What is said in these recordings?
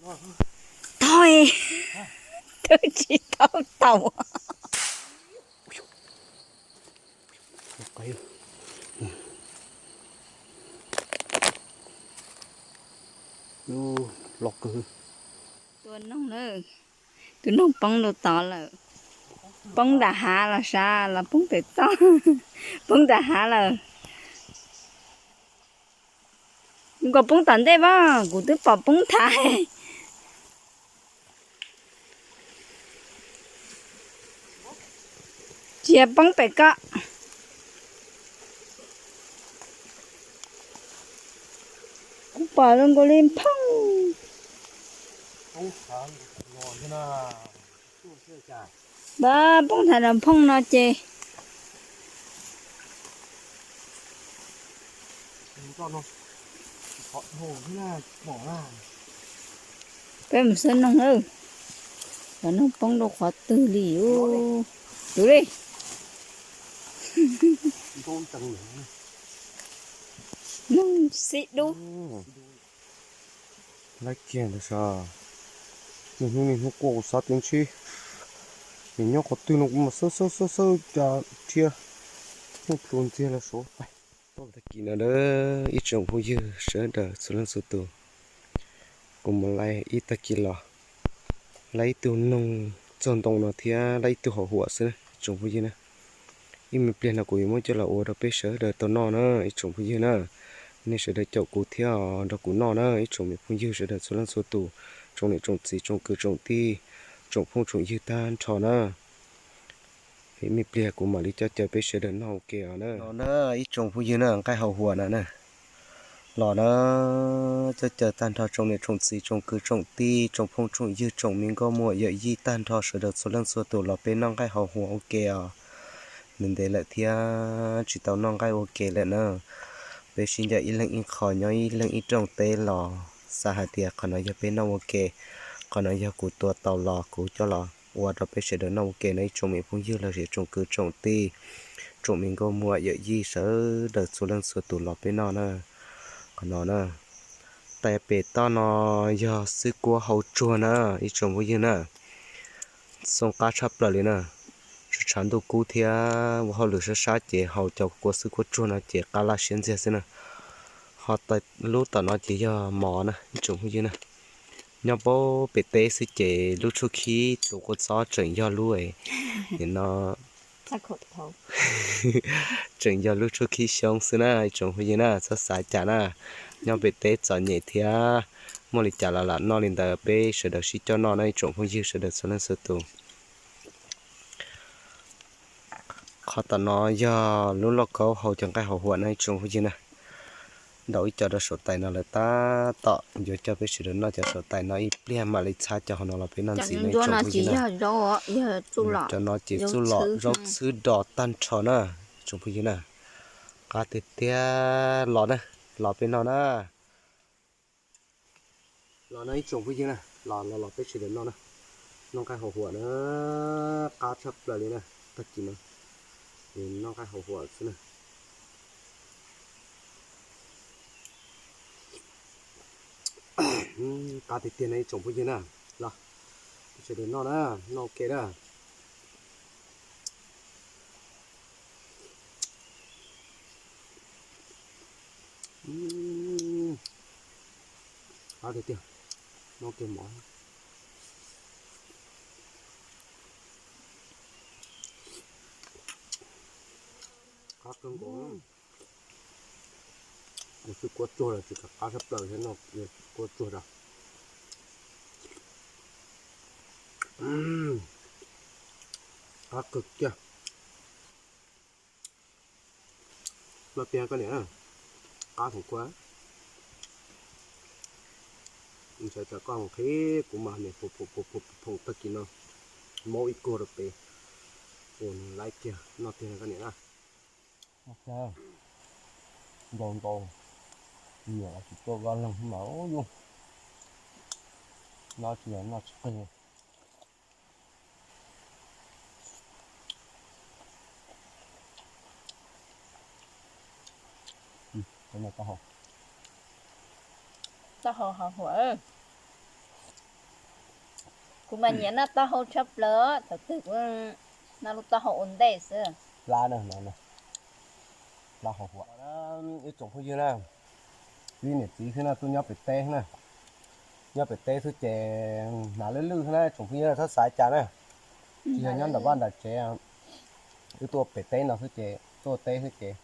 Tau, twb tsis tau taus. Loj kawg. Tua noog na, tus noog poob rau tod lawm. Poob nram hav los sav los poob pem toj, poob nram hav lawm. Nws kom poob tom ntej mas kuv twb pom poob thav. Tsis yog poob pem ko. Kuv pom zoo nkaus li phooj. Pab poob thav los phooj no ces. Peb mus xab noog, xab noog poob rau qhov twg li. Tus li noog xib dub. Laib kiag ntawd sas. Niaj hnub niaj hnub quaj kuv xav tias ntshe nws nyob qhov twg no kuv mam xawb xawb xawb xawb cas rhiab muaj plhuav ntxiag los sav. Tag kis no ib tsoom phooj ywg sawv daws txhua leej txhua tus, kuv mus laib ib tag kis los, laib ib tug noog txog ntoo no thiab laib ib tug hauv huam xwb ib tsoom phooj ywg na. Ib me pliag no kuv yuav muab coj los ua rau peb sawv daws tau noj na ib tsoom phooj ywg na. Nej sawv daws caum kuv thiab nrog kuv noj na ib tsoom me phooj ywg sawv daws txhua leej txhua tus, tsoom niam tsoom txiv tsoom kwv tsoom tij, tsoom phooj tsoom ywg tag nrho na. Ib me pliag kuv mam li coj caw peb sawv daws noj ua ke os na. Los na ib tsoom phooj ywg na, nqaij hauv huam na na. Los na, coj caw tag nrho tsoom niam tsoom txiv tsoom kwv tsoom tij tsoom phooj tsoom ywg tsoom me nkauj muam yawm yij tag nrho sawv daws txhua leej txhua tus los peb noj nqaij hauv huam ua ke os. Ntev ntev lawm thiab tsis tau noj nqaij ua ke lawm na. Peb sib ncaim ib leeg ib qho nyob ib leeg ib rooj teb los xav hais tias qhov no yog peb noj ua ke, qhov no yog kuv tua tau los kuv coj los ua rau peb sawv daws noj ua ke no ib tsoom me phooj ywg los sis tsoom kwv tsoom tij, tsoom me nkauj muam yawm yij sawv daws txhua leej txhua tus los peb noj na. Qhov no na, tais pem toj no yog xwb kuab hau tsuag na ib tsoom phooj ywg na. Xoo qab tshaj plaws li na. Tshav ntuj kub thiab ua hauj lwm sab sab ces haus cov kua xwb kuab tsuag no ces qab laj siab ntxiag xwb na. Ho lub tom no ces yog mov na ib tsoom phooj ywg na. Nyob pab pem teb xwb ces lub tshuab khib tus kua txob tseem yog lub no, tseem yog lub tshuab khib xyoob xwb na ib tsoom phooj ywg na, txhob xav cas na. Nyob pem teb txom nyem thiab, muaj li cas los lam noj li ntawd peb sawv daws sib coj noj na ib tsoom phooj ywg sawv daws txhua leej txhua tus. Qhov tom no yog lub lauj kaub hau cov nqaij hauv huam na ib tsoom phooj ywg na. Ntaus ib co rau saum tais no lawm tab tom yuav coj peb sawv daws noj cov saum tais no ib pliag mam li txhab cov hauv no los peb noj ntxiv na ib tsoom phooj ywg na. Cov no ces txuj lom zaub txhwb do tag nrho na ib tsoom phooj ywg na. Qab tiag tiag, los na, los peb noj na. Los no ib tsoom phooj ywg na, los los los peb sawv daws noj na. Noj nqaij hauv huam na, qab tshaj plaws li na, tag kis no noj nqaij hauv huam xwb na. Qab tiag tiag no ib tsoom phooj ywg na, los peb sawv daws noj na, noj ua ke na. Qab tiag tiag, noj kiag mov. Qab kawg nkaus. Kuv xwb kuab tsuag los tsis kam qab sab plaws thiab no, kuab tsuag rau. Qab kawg kiag. Noj tiag koj niam, qab thoom kuab. Ntshai tsam koj mus qhib kuv mas niam phoom tag kis no, maub ib kuag rau pem. Ua nws laib kiag, noj tiag koj niam na. Nkaus nkaus, niam los tsis tuaj vaj leeg mas ub yuj, noj tsis noj tsis qig. Taub hau hauv huam. Kuv mas nyiam noj taub hau tshaj plaws, thaum twg kuv noj lub taub hau ua ntej xwb. Plab na, no, plab hau huam. Ib tsoom phooj ywg na, wb niam txiv xwb na, tuaj nyob pem teb na, nyob pem teb xwb ces hnav lwj lwj xwb na, tsoom phooj ywg na txhob xav cas na. Tsis yog nyob nram vaj nram tsev, wb tuaj pem teb no xwb ces tuaj teb xwb ces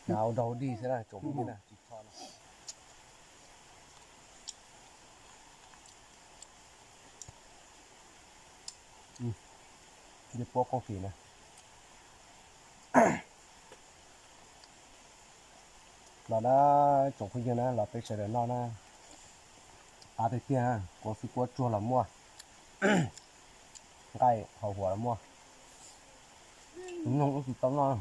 hnav ua dog dig xwb na, tsoom phooj ywg na, tsis txhob no. Puab kooj kis na. Los na, tsoom phooj ywg na, los peb sawv daws noj na. Qab tiag tiag, kuab xwb kuab tsuag los muaj, nqaij hau huam los muaj. Tus noog ub tsis tau noj.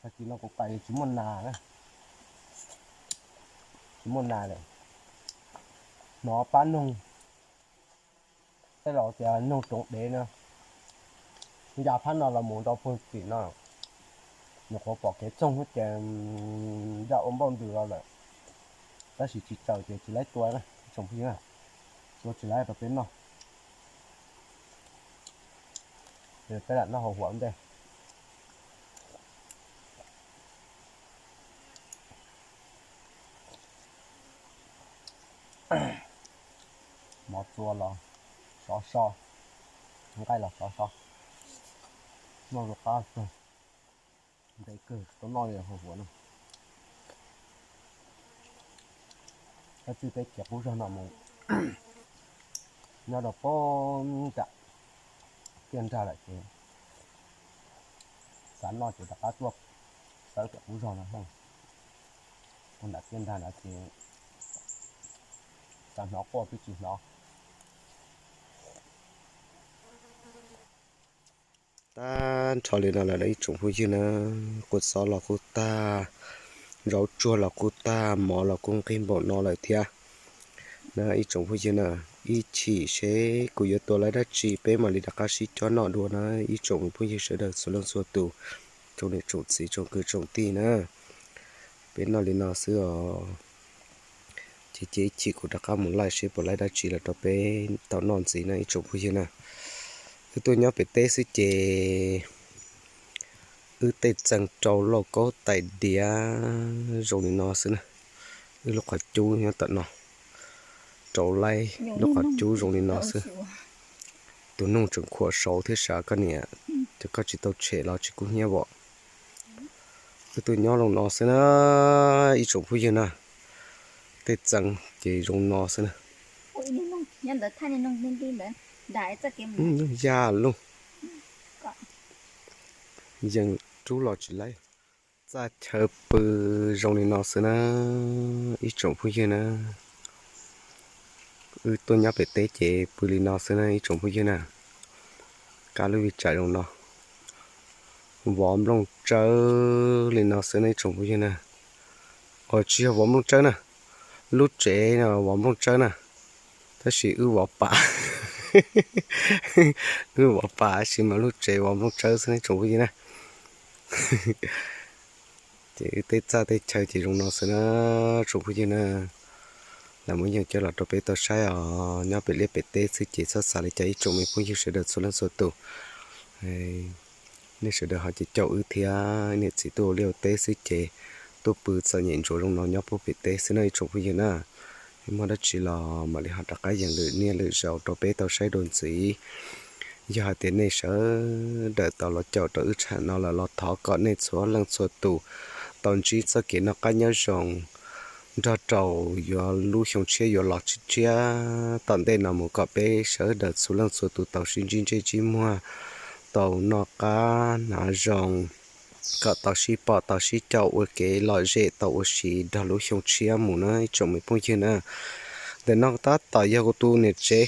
Tag kis no kuv pais tsis muaj nas na, tsis muaj nas lawm. Hnov pab noog, tej laus tias noog roov dev no, ya phab no los mus rau puag tim no, nyuam qhuav pom kev txoog ces ya ua npauj ntws los lawm. Tab sis tsis tsaws ces tsis laib tua na, tsoom phooj ywg, tua tsis laib rau peb noj. Peb lam noj hau huam ntej. Mov txua los sov so, nqaij los sov so, noj rau qab kawg, ntev kawg tsis tau noj li hau huam no. Tab sis peb khiav qub zog no mus nyob rau pem nram Tiaj Nrag lawm ces xav noj ces rov qab tuaj sawv pem qub zog no. Ua nram Tiaj Nrag no ces xav hnov quaj twb tsis hnov. Tag nrho li no lawm ib tsoom phooj ywg na, kua txob los kuj tag, zaub tsuag los kuj tag, mov los kuj nqig npaum no lawm thiab na ib tsoom phooj ywg na. Ib chim seb kuv yuav tua laib dab tsi peb mam li rov qab sib coj noj dua na ib tsoom phooj ywg sawv daws txhua leej txhua tus, tsoom niam tsoom txiv tsoom kwv tsoom tij na. Peb noj li no xwb os. Ces cia ib chim kuv rov qab mus laij seb puas laib dab tsi los rau peb tau noj ntxiv na ib tsoom phooj ywg na. Wb tuaj nyob pem teb xwb ces wb tej txee rau lauj kaub tais diav zoo li no xwb na. Wb lub qhov cub nyob tom no, rau laib lub qhov cub zoo li no xwb. Tus noog tseem khuam saud thiab sav koj niam, ces koj tsis tau tshem los tsis kub hnyiab vom. Wb tuaj nyob zoo no xwb na ib tsoom phooj ywg na. Tej txee ces zoo no xwb na. Noog yaj luj, yeej rub los tsis laib. Txaj chaw pw zoo li no xwb na ib tsoom phooj ywg na. Wb tuaj nyob pem teb ces pw li no xwb na ib tsoom phooj ywg na. Kab lub vij tsam zoo no, vov nplooj tsawb li no xwb na ib tsoom phooj ywg na. Os tsis yog vov nplooj tsawb na, lub tsev no vov nplooj tsawb na, tab sis wb vov pas, wb vov pas tab sis mas lub tsev vov nplooj tsawb xwb na ib tsoom phooj ywg na. Ces wb tej txaj tej chaw ces zoo no xwb na tsoom phooj ywg na. Lam muab yeej coj los rau peb tau saib os, nyob pem liaj pem teb xwb ces txhob xav li cas ib tsoom me phooj ywg sawv daws txhua leej txhua tus. Nej sawv daws ho ces caum wb thiab, niam txiv tuaj ua liaj ua teb xwb ces tuaj pw txom nyem ntsuav zoo no nyob puag pem teb xwb na ib tsoom phooj ywg na. Muaj dab tsi los mam li ho rov qab yees lwm niaj lwm zaus rau peb tau saib dua ntxiv. Yog hais tias nej sawv daws tau los caum rau wb tsham no lawm los thov kom nej txhua leej txhua tus tau ntsib txoj kev noj qab nyob zoo nrog rau yuav lub xyoo tshiab yuav los tshiab tshiab tom ntej no mus kom peb sawv daws txhua leej txhua tus tau sib ntsib ntsej ntsib muag, tau noj qab hnav zoo, kom tau sib pom tau sib caum ua kev lom zem tau ua si nrog lub xyoo tshiab mus na ib tsoom me phooj ywg na. Ntawm no tab tom yog kuv tus niam tsev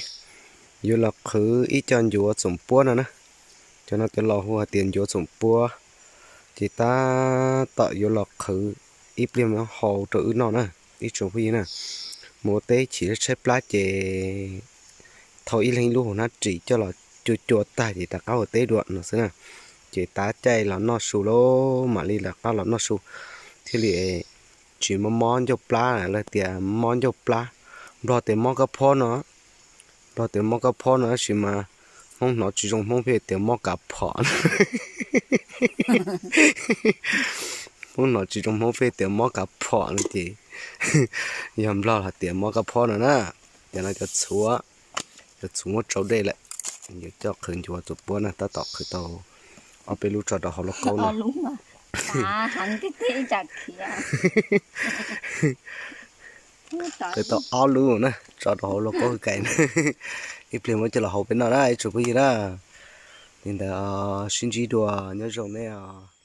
yuav los qhwv ib co ncuav txoom puab no na. Cov no cov laus hu hais tias ncuav txoom puab, ces tab tom yuav los qhwv ib pliag mam hau rau wb noj na ib tsoom phooj ywg na. Mus ua teb chim tshaib plab ces thau ib leeg ib lub hauv hnab ris coj los cua cua tag ces rov qab ua teb dua no xwb na. Ces tav caij los noj su lauj mam li rov qab los noj su thiaj li tsis mob mob ncauj plab, lawv tias mob ncauj plab. Nplog tias mob kab phob no, Nplog tias mob kab phob no tab sis mas Hmoob hnov tsis zoo Hmoob pheej tias mob kav phom. Hmoob hnov tsis zoo Hmoob pheej tias mob kav phom no ces yog Nplog los tias mob kab phob no na. Ces no cov txhuv, cov txhuv muab tsau dej lawm, yuav coj qhwv ncuav txuas puab na, tab tom qhwv tau ob peb lub tso rau hauv lauj kaub na. Qhwv tau ob lub na tso rau hauv lauj kaub kais na. Ib pliag muab coj los hau peb noj na ib tsoom phooj ywg na. Li ntawd sib ntsib dua, nyob zoo nej os.